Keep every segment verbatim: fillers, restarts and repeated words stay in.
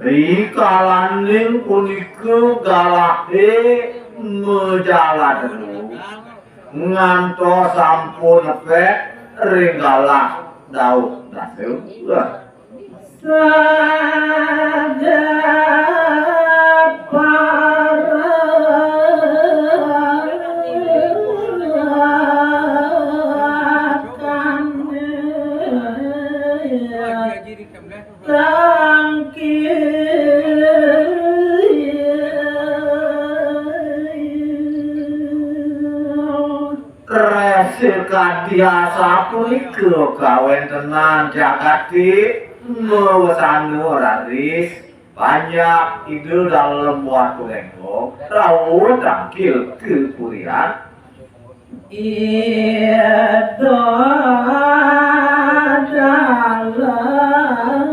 Rikalaning punika galahé majalan terus, ngantos sampun nepek ring galah dauh dasa. Resi kadi asapunika kawéntenan jagaté mawesana raris panjak Ida Dalem Watu Rénggong rawuh tangkil ka purian. Ida Dalem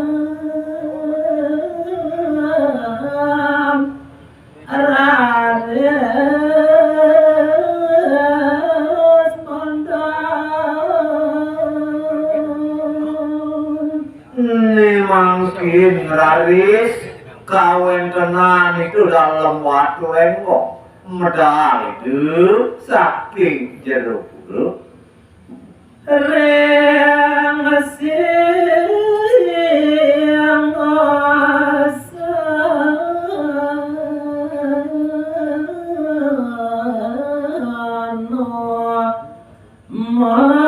raris mundhut. Né mangkin raris kawéntenan Ida Dalem Watu Rénggong medal Ida saking jero pura. Ring singgasana ma-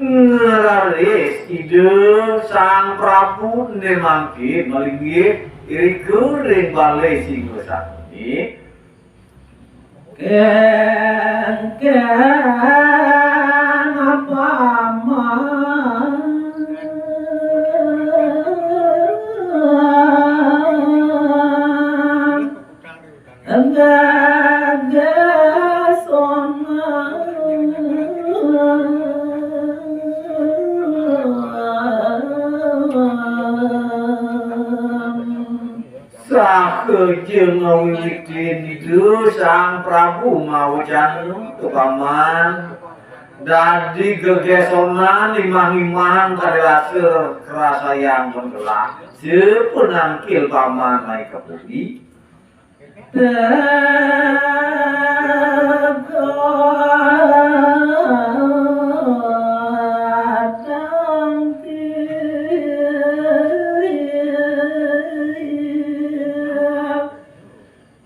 Ngraris Ida Sang Prabu né mangkin malinggih irika ring balé singgasana. Kénkén paman. Saja ngawiwitin Ida Sang Prabu mawecana ka paman, dadi gegésonan imah-imah kadi rasa krasayang pun gelah. Sapanangkil paman mai ka puri.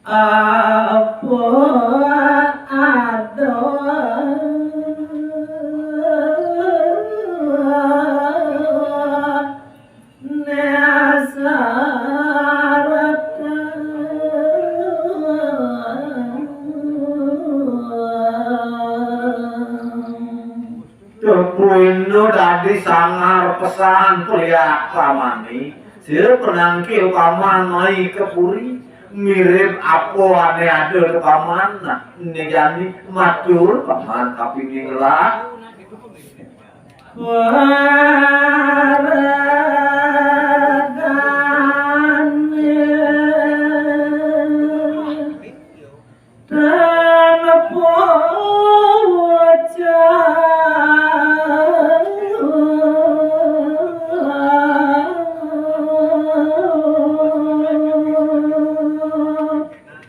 Apa ada Tepuina dadi sangar pesan peliak pamané, sira penangkil paman mai ka puri, mirib apa ané ada ka paman. Nah, né jani matur paman kapining gelah.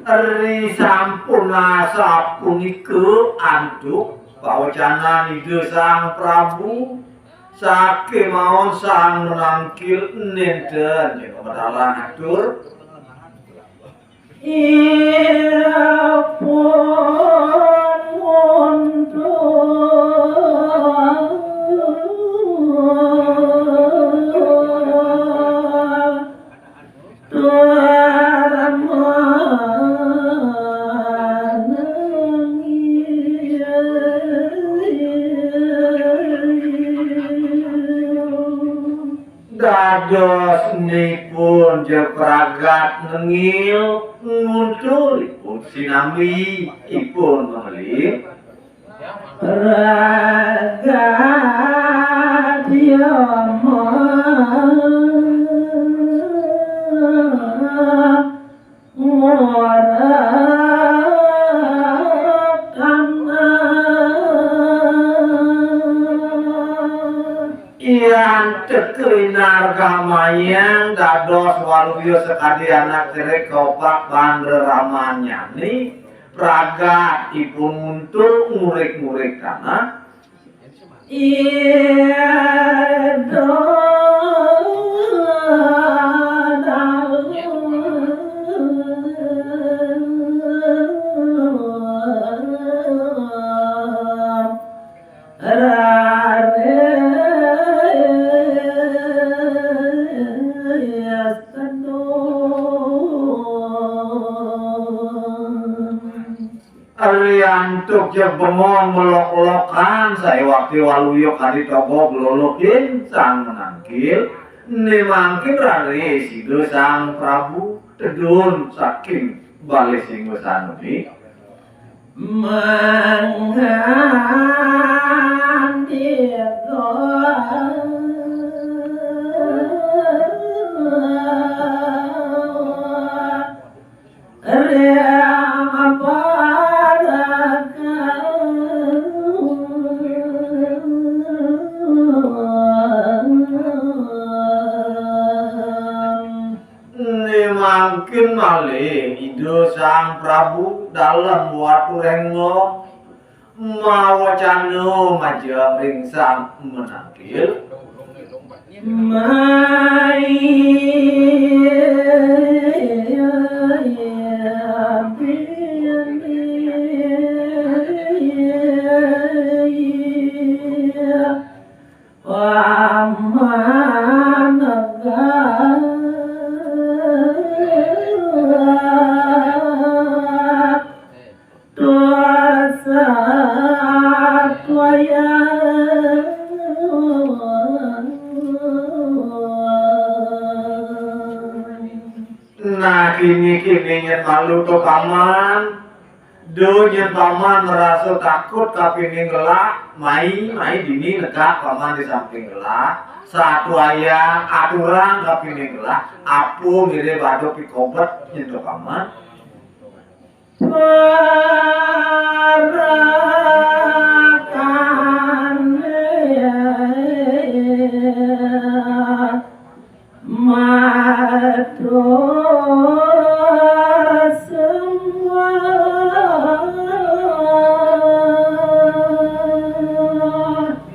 Ri sampun asapunika antuk pawecanan Ida Sang Prabu, sakémaon sang manangkil nénten ing pamedal atur. Ipun mundur. Dados nipun ja pragat nengil, nguntul ipun sinambi ipun ngeling. Pragat yama ngorek tanah. Yan teka inargamayang dados waluya sakadi anak cerik kopak bandra ramannyane, pragat ipun nguntul ngurik-ngurik tanah. Ida dalem raris teduh. Riantuk ja bengong melok-lokan, saiwakti waluya kadi togog lolokin sang manangkil, ne mangkin raris Ida Sang Prabu tedun saking balih singgasanane. Mangandika. Mangkin malih Ida Sang Prabu Dalem Watu Renggo mawacana majeng ring sang manangkil. Nah, kini-kini nyén malu to paman. Duh, nyén paman marasa takut kapining gelah, mai, mai dini negak paman di samping gelah. Satuayang aturang kapining gelah, apa mirib ada pikobet nyén to paman.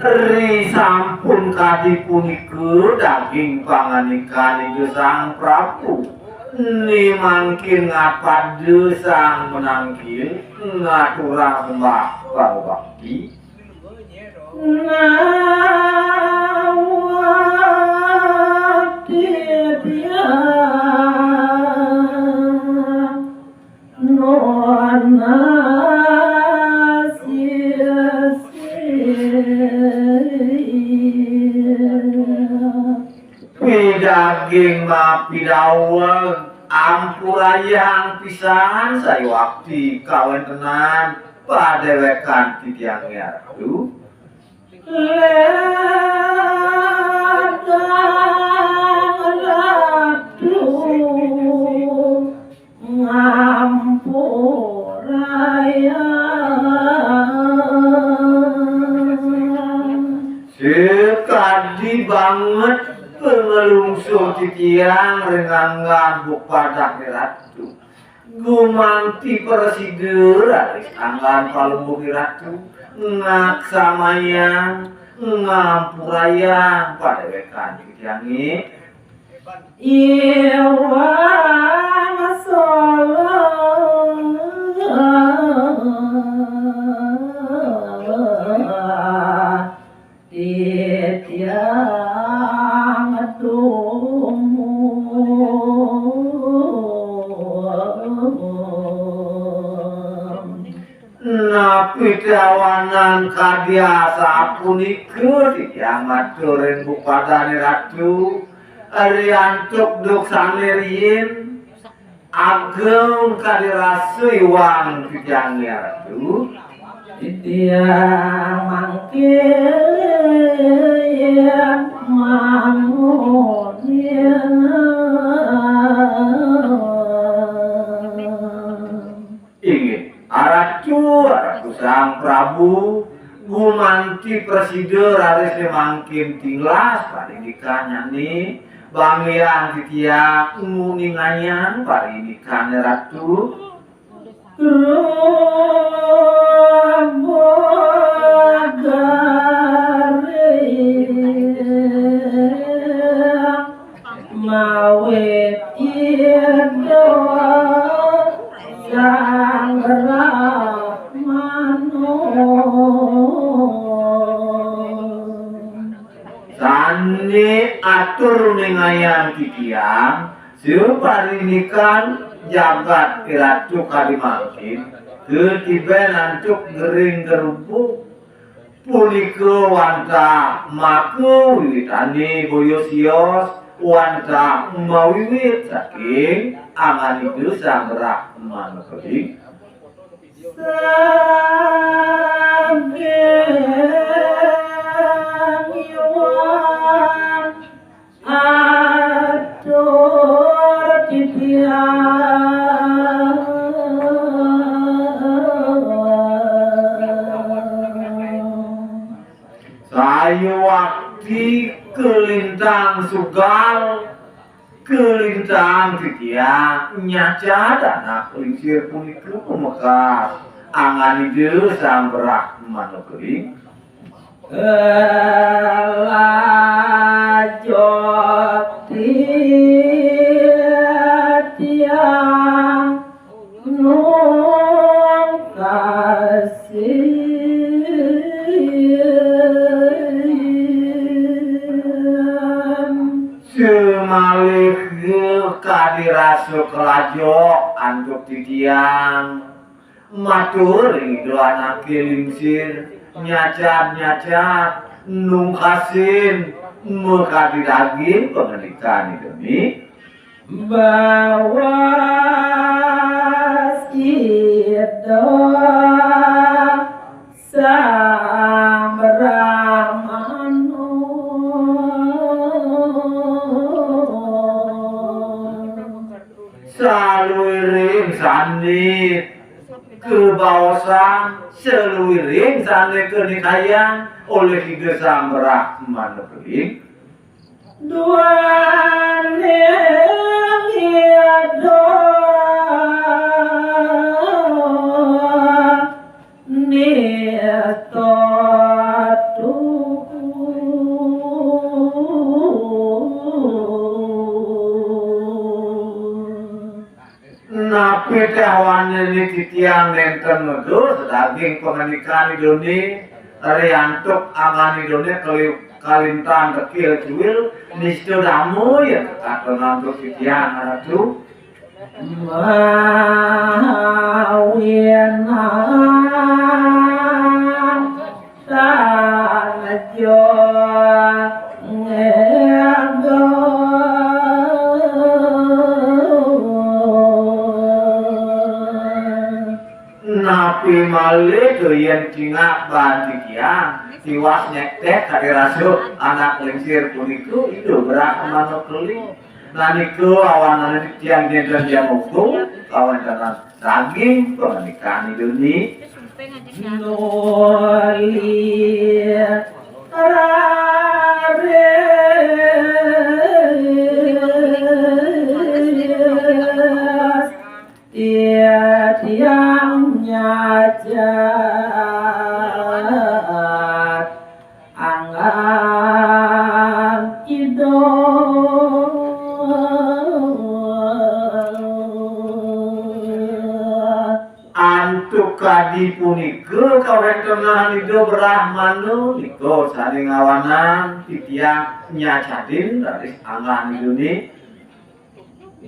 Ri sampun kadi punika daging pangandikan Ida Sang Prabu. Né mangkin ngapada sang manangkil ngaturang sembah parabakti. Nawak titiang nunas sisih. Pidaging mapidaweg, ampurayang pisan sayuakti kawéntenan padéwékan titiangé Ratu. Ledang Ratu. Ngampurayang. Sakadi banget panglungsur titiang ring anggan bupadak Ratu. Gumanti prasida raris anggan palungguh Ratu. Ngaksamayang, ngampurayang padéwékan titiangé. Iwang solah titiang dumun. Pitawanan kadi asapunika titiang matur ring bupadané Ratu, riantuk duksane riin, ageng kadi rasa iwang titiang Ratu. Titiang mangkin manguning. Inggih, Ratu, Ratu Sang Prabu, gumanti prasida raris mangkin tinglas parindikannyane, banggiang titiang nguningayang parindikane Ratu. Rumbuk garing mawit Ida Sang Brahmana. Sane atur ningayang titiang, saparindikan jagat Ratu kadi mangkin, katiben antuk gering gerubuk. Punika wantah maka wiwitane boya sios, wantah mawiwit saking anggan Ida Sang Brahmana Keling. Saking iwang atur titiang. Sayuwakti kalintang sugal, kalintang titiang nyacad anak lingsir punika pamekas anggan Ida Sang Brahmana Keling. Lajok titiang nungkasin. Samalih kadi rasa kalajok antuk titiang matur ring Ida anake lingsir, nyacad-nyacad, nungkasin, makadi daging pangandikan Ida ni. Bawas Ida Sang Brahmana. Saluiring sane kabaosan, saluiring sane kanikayang olih Ida Sang Brahmana Keling. Duaning Ida nistatu. Napi teh awanene titiang nenten medus daging pangandikan Idane, riantuk anggan Idane kali-, kalintang tekil cuil, nista dama ya kekaton antuk titiang Ratu. Mawinan tan jong ngego. Napi malih to yen cingak baan titiang, tiwas nyekteh kadi rasa anak lingsir punika Ida Brahmana Keling. Nanika awanane titiang nenten jam ukum, kawentenan daging pangandikan Idane. Nuli raris titiang nyacad anggan Ida. Antuk kadi punika kawentenan Ida Brahmana nika sane ngawanang titiang nyacadin raris anggan Idane.